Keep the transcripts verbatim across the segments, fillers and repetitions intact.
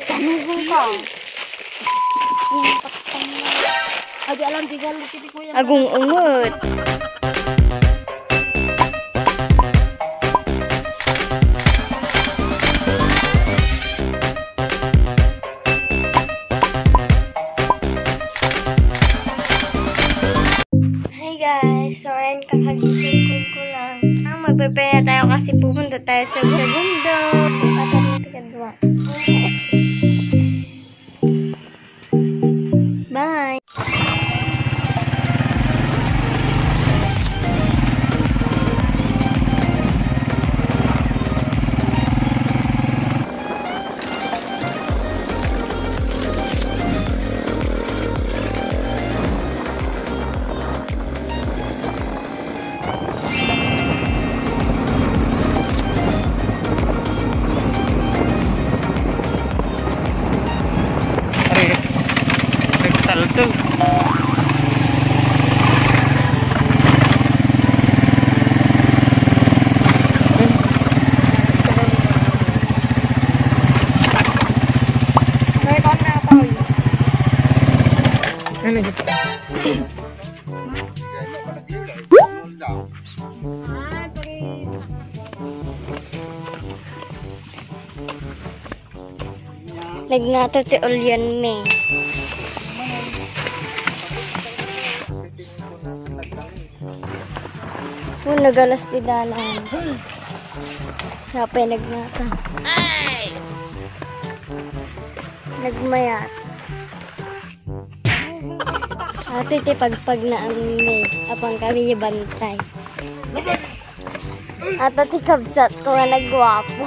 Tanugon ka. Adi alam, di galo, si Kuya. Agung-unget. Hi guys! So, ayan, kakagising ko lang. Ang magpe-prepare na tayo kasi pupunta tayo sa bundok. At ang ikadwa. Bye! Are, nagtalto. Ano gusto? Nagngato ti ulianmi. Oh, nagalas ti dalan. Napay nagngato. Nagmayat. Ato ti pagpagnaanmi, apan kami bantay. Ato ti kabsat ko nga nagguapo.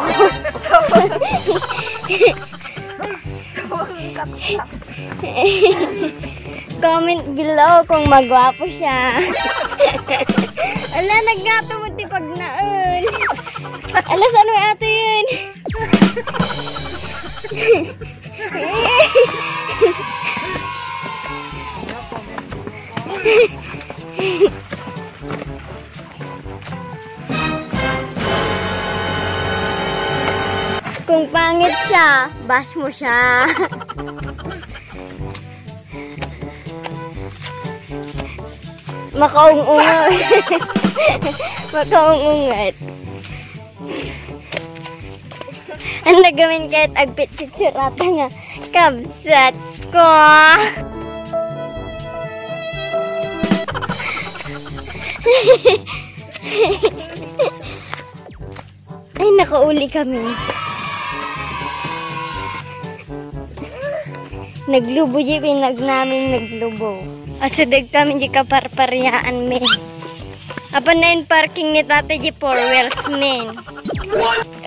Comment below kung magwapo siya. Ala, naggato mo ti pagnaen. Ala, saan mo ato yun? Kung pangit siya, bash mo siya. Makaung-ungat. Makaung-ungat. Ang nagamin kahit agpit-picture ata nga kabsat ko. Ay, nakauli kami. Naglubo di pinagnamin, naglubo. Asideg kami di kaparpariaan, men. Apan na in parking ni tatay di four wheels, men.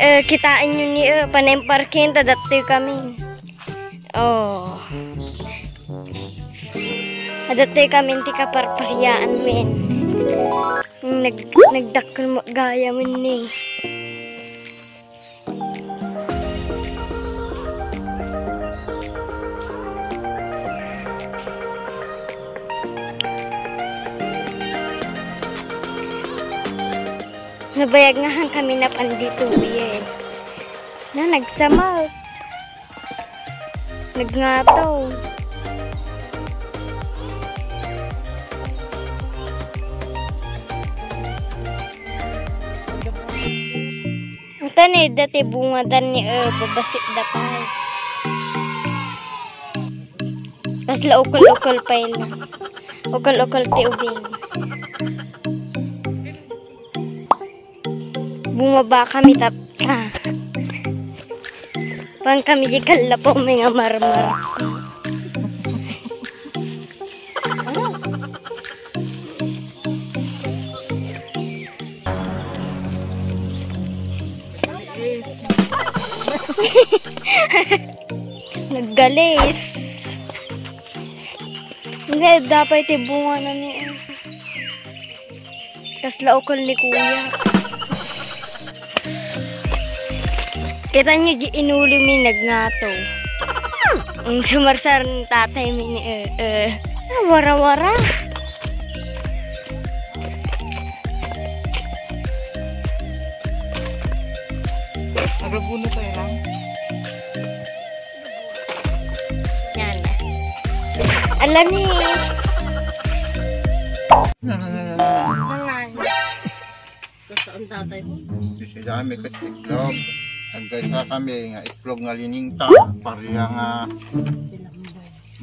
Eh, kitaan nyo ni, eh, panay parking, tadattoy kami. Oh. Adattoy kami ti kaparpariaan, men. Nag-, nagdakkel mo gaya, men, ni. Nabayag nga han kami napan dito, uyen. Na, nagsamak. Nagngato. Ang tanay dati bunga dan ni, eh, babasit da pa. Kasla ukol-ukol pa ila. Ukol-ukol ti ubing. Bumaba kami tapta. Pan kami di kallapo may nga marmar. Naggalis. Hindi, dapat ti bunga na ni, eh. Kasla ukol ni kuya. Kita niyo, di inulo mi nagngato. Ang sumarsar ng tatay mi ni, eh, eh. Ah, wara-wara. Rabuno tayo lang. Yan. Ala ni. Nangan. Gusto ang tatay mo? Sisida kami ket itlog. Nagkaysa kami nga itlog nga liningta, pareha nga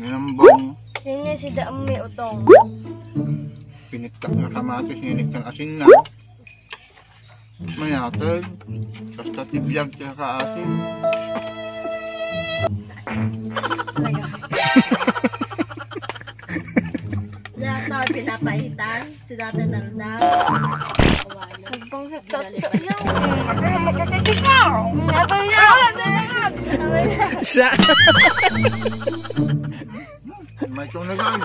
minambong. Yun nga si Daan may utong. Piniktak nga kamatis, niniktan asin na. Mayatay. Basta ti biag ti kaasin. Talaga. Lahat na pinapahitan. Si Dati Nalda. Nagpangit ka. Siya. May tunagan.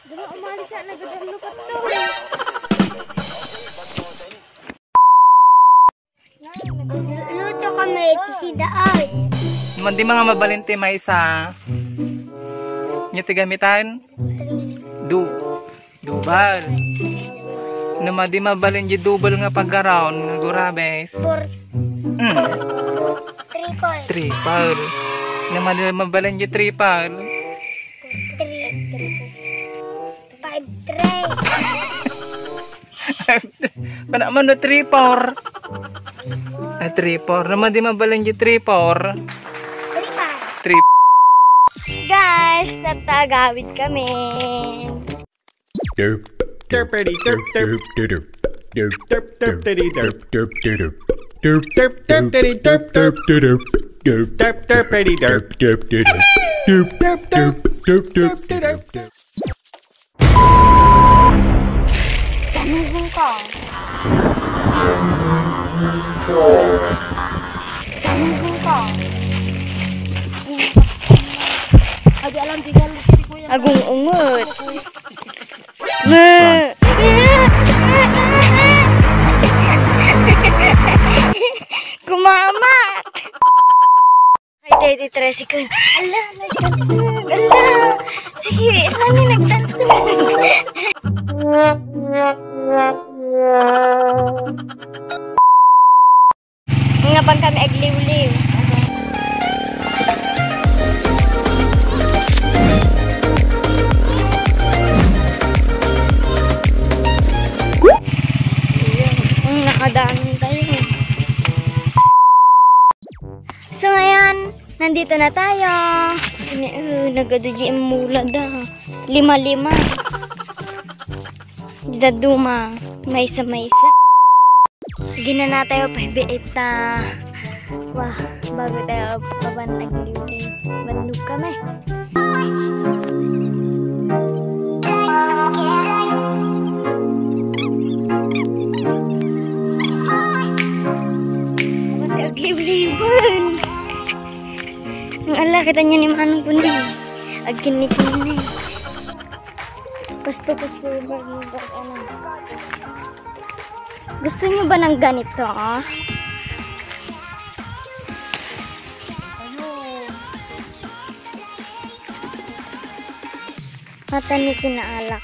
Duma, umalis na, nagdadalo ka to. Luto kami, ti sida ay. Madi nga mabalin ti maysa. Nya ti gamitan? Du-, dubal. No madi mabalin di dubal nga pagaraon nga gurabes. Four. Hmm. Triple. Triple. No madi mabalin di triple. Three. Five, three. Kana man no three four. Ah, three four. Naman di mabalin di three four. Three, five. Three. Guys, nagtagawid kami. Derp. Derpity derp derp. Derp derp. Derp derp. Derp derp. Derp derp. Derp derp. Derp derp. Derp derp. Derp derp. Derp derp. Derp derp. Derp derp. Tanubong ka. Tanubong ka. Adi alam, di ka, si Kuya. Agung ungot. Ma. Kumama. Ay, thirty-three seconds. Ala, nagdantog. Ala. Sige, ala ni nagdantog. Nga bang kami agliwliw. Ang nakadaan tayo. So, ngayon, nandito na tayo. Ini, uh, nagadu di mula da. Lima-lima. Daduma. Maysa-maysa. Ginana tayo pa biit ta. Wah, bago tayo aban agliwliw. Mannog kami. Bago tayo agliwliwan. Ang ala, kita niya ni Manong Kuning. Agkinit niya na eh. Paspo, paspo, paspo, ano. Gusto niyo ba ng ganito, oh? Mata ni kinaalak.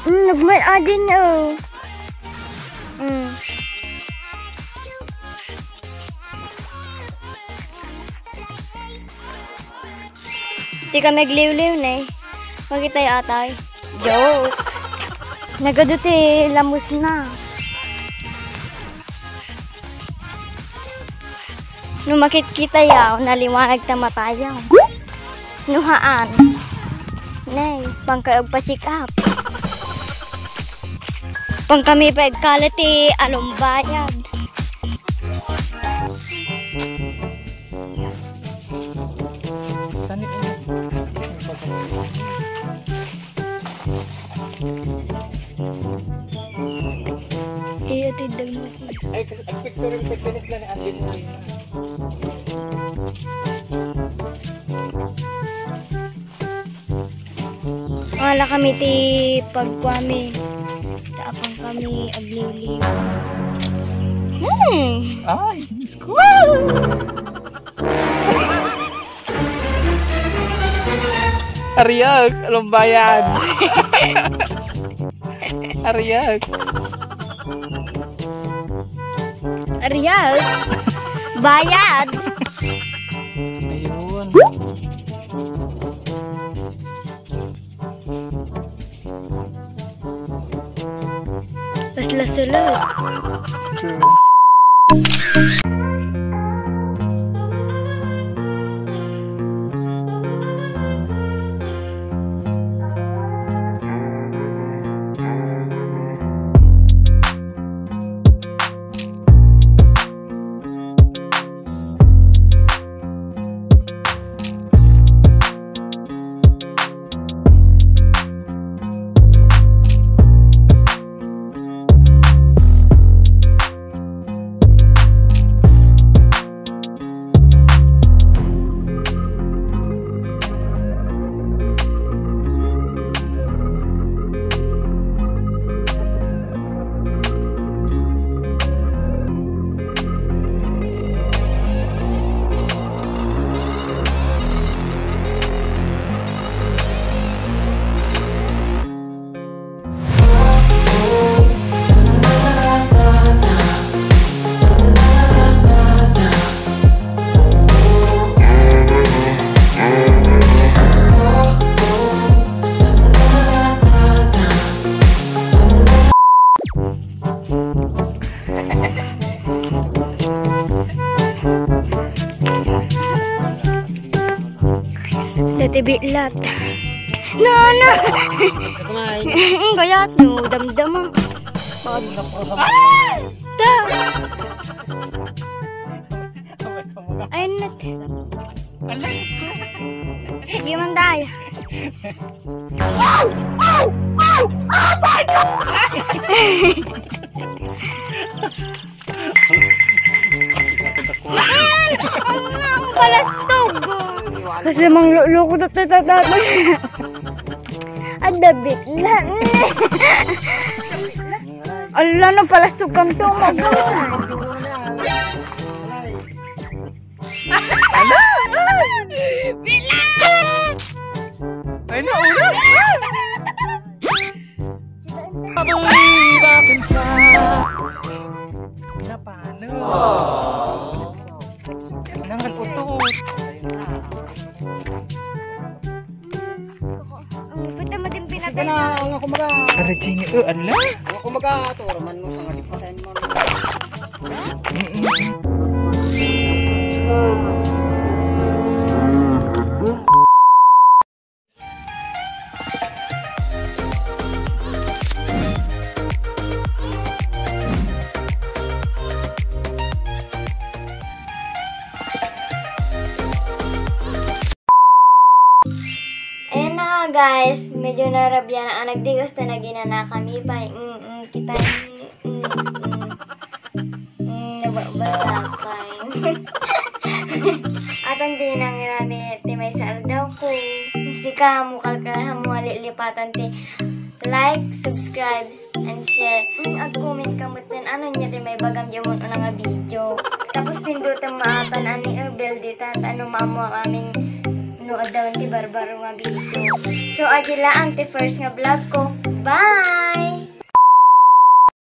Mm, nagmay adin, oh. Mm. Di kami agliwliw, ne. Makita yung atay. Joke. Nagadu ti lamus na. No makitkita yaw, naliwanag ta matayaw. No haan. Nay, pangkay agpa-check up. Pangkami pa agkala ti alumbayad. Tani. Eh, ati, dagmo. Ay, kasi ang picture yung pagkanis na ni Angelina. Wala kami ti pagkuami. Ta apan kami agliwliw. Hmm. Ay, Diyos ko. Woo! Ariag, alam bayad. Ariag. Ariag. Bayad. Ayun. Mas lasulod. True. Dati bitlat. No, no. Ang gayat, no, damdama. Ta. Ay, nat. Ala. Di man tayo. Ang palastog. Kasi mangluloko na tayo tatapos. Ang dabit lang. Ala, no, palastog kang tumag. Ala! Bilang! Ay, nauna! Back in time. Napano? Nangan utot. Ang puta mo din. Sige pinatay na, na. Ang ako maga. Ara, Jenny, oh, ala? Ang ako maga, turo man mo sa ngalipatan mo. Mm-mm. Ayan na nga, guys, medyo narabian na ang nagdigos na nagina na kami pa. Mm, mm, kita. Mm, mm, mm. Mm, nababasa pa. Atan di nangyari ti may sa aldaw ko. Sika, mukal ka, mo lilipatan ti like, subscribe, and share. Mm, ag-comment ka mo ten ano niya ti may bagam di mo nga video. Tapos pindutan maatan ani, eh, bell dita, ano, maamo amin no adda ti barbaro nga video. So, agi laang ti first nga vlog ko. Bye!